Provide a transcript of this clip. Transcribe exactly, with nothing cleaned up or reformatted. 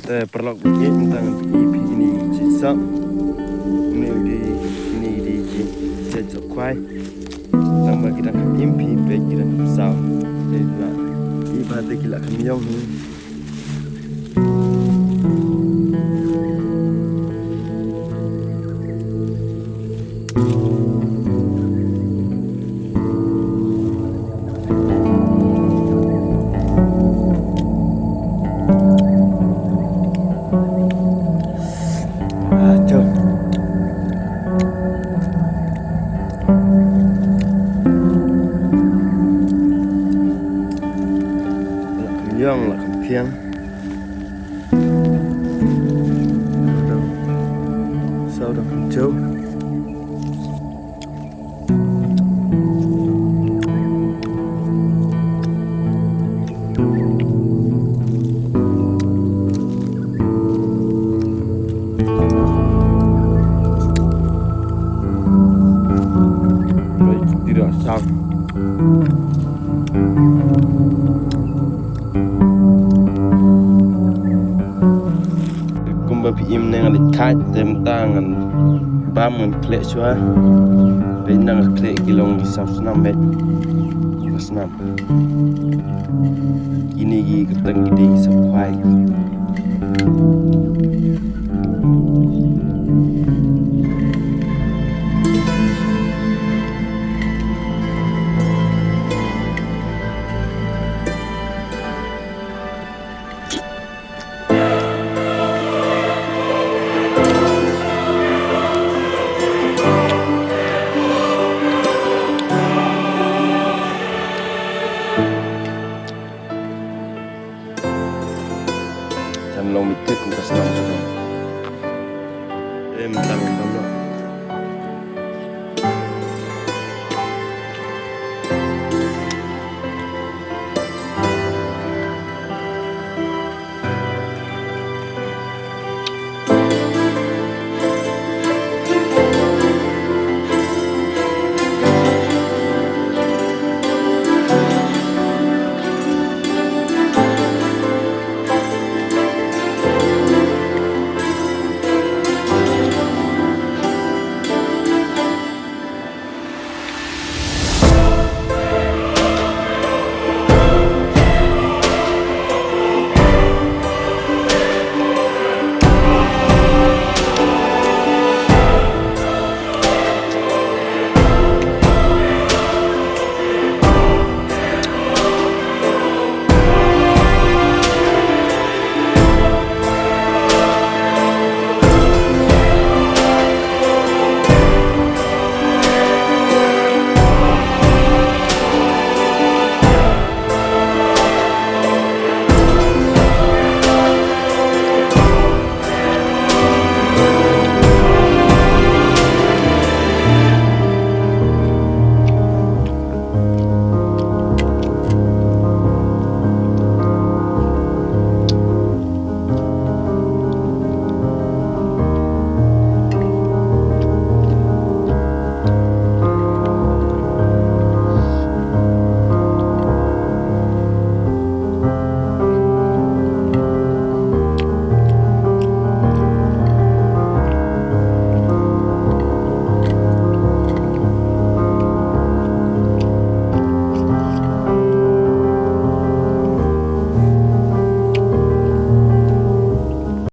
Te paralok, mynta ngan pyni ïa phi ine i jait soh. Une u dei, ine i dei i jait soh khwai. Tang ba ki dang kham im, phi peit ki dang kham saw. Te la i ba te ki la kham ïong hi. Ah, jom. La kham ïong, la kham phiang. Saw da kham jauh. Baik, tidak sang. Kumba phi im ne nga leit thait, te mynta ngan bam, ngan khleh shuwa. Peit, nang khleh ki long ki saw snam, peit. Saw snam. Kine ki kyrteng ki dei ki saw khwai. Sa long mit kit kum ka snam ka long. Em, tang ka long.